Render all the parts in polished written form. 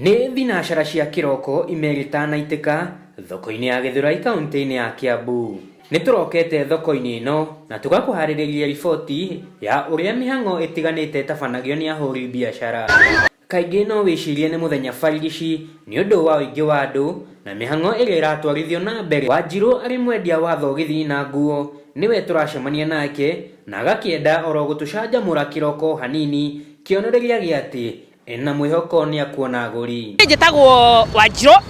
Nĩ thinacara cia kĩroko imerĩta na itĩka thoko-inĩ ya Gĩthũrai kaunti-inĩ ya Kiambu. Nĩ tũrokete thoko-inĩ ĩno na tũgakũharĩrĩria riboti ya ũrĩa mĩhang'o ĩtiganĩte ĩtabanagio nĩ ahũri biacara. Kaingĩ no wĩcirie nĩ mũthenya barigici nĩ ũndũ wa ũingĩ wa andũ na mĩhang'o ĩrĩa ĩratwarithio na mbere. Wanjirũ arĩ mwendia wa thogithi na nguo nĩwe tũracemania nake na agakĩenda oro gũtũcanjamũra kĩroko hanini kĩonereria gĩa atĩ ena mwĩhoko nĩ akuona agũri. Njĩtagwo Wanjirũ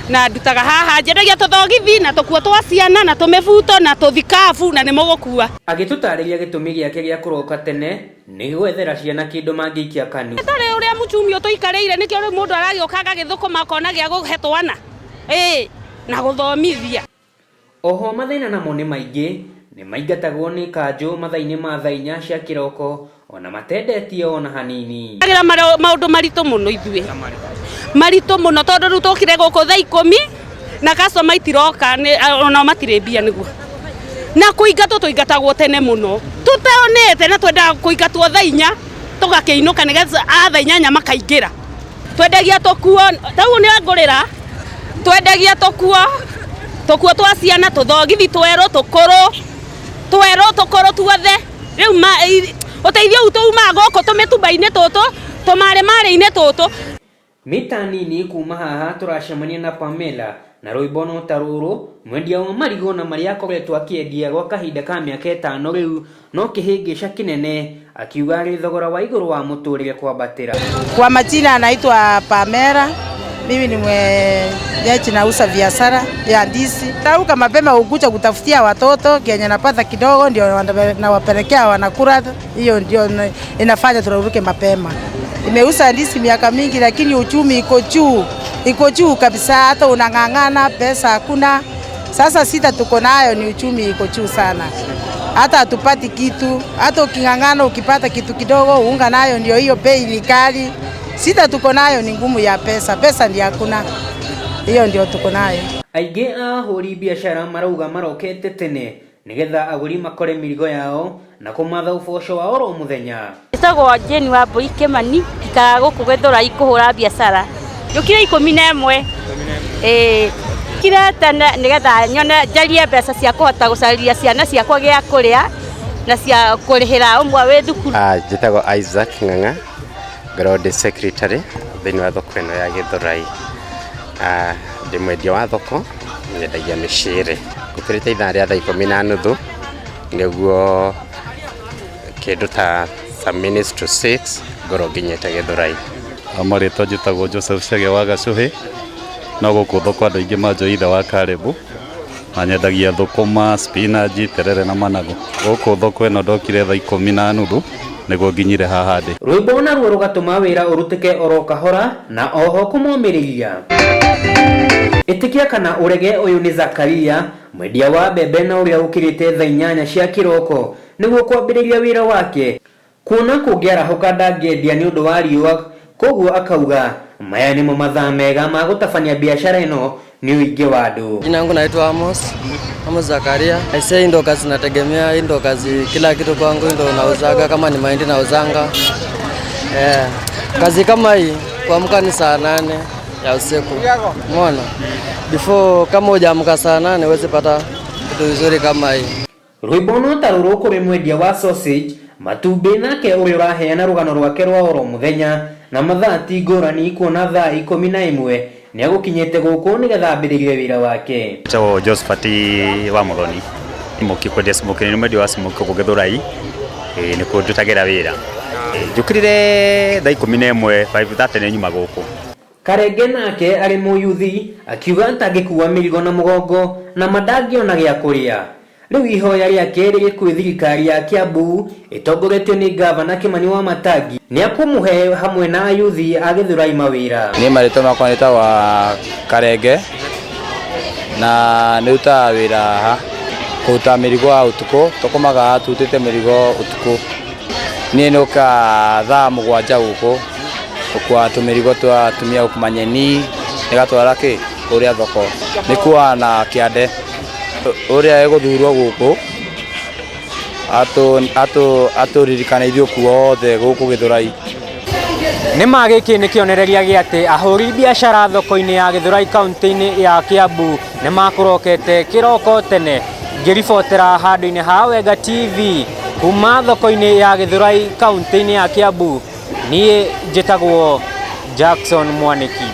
na ndutaga haha, njendagia tũthogithi na tũkuo twa ciana na tũmĩbuto na tũthikabu na nĩ mũgũkua. Agĩtũtarĩria gĩtũmi gĩake gĩa kũroka tene nĩ gwethera ciana kĩndũ mangĩikia kanua. Tarĩ ũrĩa mũchumi ũtũikarĩire nĩkĩo rĩu mũndũ aragĩũka agagĩthũkũma akona gĩa kũhe twana ĩĩ na gũthomithia. Oho mathĩna namo nĩ maingĩ, nĩ maingatagwo nĩ kanjũ mathaa-inĩ ma thaa 4 cia kĩroko ona matendetie ona hanini. Agira maũndũ maritũ mũno ithuĩ, maritũ mũno tondũ rĩu tũkire gũkũ thaa 10 na customer itiroka onao matirĩ mbia nĩguo. Na kũingatwo tũingatagwo tene mũno tũteonete na twendaga kũingatwo thaa 4 tũgakĩinũka nĩgetha a thaa 8 makaingĩra. Twendagia tũkuo tau nĩ ngũrĩra, twendagia tũkuo, tũkuo twa ciana, tũthogithi twerũ, tũkũrũ twerũ, tũkũrũ tuothe. Rĩu ũteithio ũyũ tuumaga gũkũ tũmĩtumba-inĩ tũtũ, tũmarĩ-marĩ-inĩ tũtũ. Mita nini kuma haha tũracemania na Pamela na rwĩmbo no ta rũrũ, mwendia wa marigũ na marĩa akoretwo akĩendia gwa kahinda ka mĩaka 5 rĩu no kĩhĩngĩca kĩnene, akiuga arĩ thogora wa igũrũ wa mũtũrĩre kwambatĩra. Kwa majina anaitwa Pamela, mimi ni mwenyeji nauza biashara ya ndizi. Rauka mapema ukuja kutafutia watoto kenye napata kidogo ndio nawapelekea wanakula, hiyo ndio inafanya turauke mapema. Nimeuza ndizi miaka mingi lakini uchumi iko juu, iko juu kabisa, hata unang'ang'ana pesa hakuna. Sasa sita tuko nayo ni uchumi iko juu sana. Hata hatupati kitu, hata uking'ang'ana ukipata kitu kidogo unga nayo ndio hiyo bei ni kali. Sita tuko nayo ni ngumu ya pesa, pesa ndio hakuna. Hiyo ndio tuko nayo. Aingĩ a ahũri biacara marauga marokete tene nigetha agũri makore mĩrigo yao na kũmatha ũboco wa oro mũthenya. Njĩtagwo Jane Wambui Kĩmani, njikaraga gũkũ Gĩthũrai kũhũra biacara. Njũkire 11. Ĩĩ, njũkire tene nĩgetha nyone njarie mbeca cia kũhota gũcarĩria ciana ciakwa gĩa kũrĩa na cia kũrĩhĩra ũmwe wĩ thukuru. Njĩtagwo Isaac Ng'ang'a, ngoragwo ndĩ secretary thĩinĩ wa thoko ĩno ya Gĩthũrai. Ndĩ mwendia wa thoko, nyendagia mĩcĩrĩ. Ngũkĩrĩte ithaa rĩa thaa 10:30 nĩguo kĩndũ ta some minutes to 6 ngorwo nginyĩte Gĩthũrai. Marĩtwa njĩtagwo Joseph Chege wa Gacũhĩ, no gũkũ thoko andũ aingĩ manjũĩ ithe wa Karĩbũ, na nyendagia thũkũma, spinach, terere na managu. Gũkũ thoko ĩno ndokire thaa 10:30 nĩguo nginyire haha ndĩ. Rwĩmbo naruo rũgatũma wĩra ũrutĩke oro kahora na oho kũmomĩrĩria. Ĩtĩkia kana ũrege, ũyũ nĩ Zakaria, mwendia wa mbembe na ũrĩa ũkĩrĩte thaa 8 cia kĩroko nĩguo kwambĩrĩria wĩra wake. Kuona kũngĩarahũka ndangĩendia nĩ ũndũ wa riũa, koguo akauga maya nĩmo mathaa mega ma gũtabania biacara ĩno nĩ ũingĩ wa andũ. Jina langu naitwa Amos, Amos Zakaria. Aisee, hii ndo kazi nategemea, hii ndo kazi kila kitu kwangu, hii ndo nauzaga, kama ni mahindi nauzanga. Kazi kama hii kuamka ni saa 8 ya usiku. Umeona? Before kama hujaamka saa 8 huwezi pata kitu vizuri kama hii. Rwĩmbo no ta rũrũ kũrĩ mwendia wa sausage matumbĩ nake ũrĩa ũraheana rũgano rwake rwa oro mũthenya na mathaa ti ngũrani kuona thaa 11 nĩ agũkinyĩte gũkũ nĩgetha ambĩrĩrie wĩra wake. Njĩtagwo Josephat wa Mũthoni, mũki kwendia smoky, nĩ mwendia wa smoky gũkũ Gĩthũrai, nĩkuo ndutagĩra wĩra. Njũkĩrire thaa 11, 5:30 nĩ nyuma gũkũ. Karenge nake arĩ mũyuthi akiuga atangĩkua mĩrigo na mũgongo na mandangĩona gĩa kũrĩa. Rĩu ihoya rĩake rĩrĩ kwĩ thirikari ya Kiambu ĩtongoretio nĩ gavana Kĩmani wa Matangi nĩ akũmũhe hamwe na ayuthi a Gĩthũrai mawĩra. Niĩ marĩtwa makwa nĩtagwa Karenge na nĩrutaga wĩra haha kũruta mĩrigo ya ũtukũ, tũkomaga turutĩte mĩrigo ũtukũ. Niĩ nĩũkaga thaa 7 gũkũ gũkua tũmĩrigo twa atumia gũkua nyeni nĩgatwara kĩ kũrĩa thoko, nĩkuaga na kĩande. Ũrĩa egũthurwo gũkũ atũririkane ithuĩ kuothe gũkũ Gĩthũrai. Nĩ ma gĩkĩ nĩ kĩonereria gĩa atĩ ahũri biacara thoko-inĩ ya Gĩthũrai kaunti-inĩ ya Kiambu nĩ makũrokete kĩroko tene. Ngĩribotera handũ-inĩ ha Wenga TV kuma thoko-inĩ ya Gĩthũrai kaunti-inĩ ya Kiambu, niĩ njĩtagwo Jackson Mwanĩki.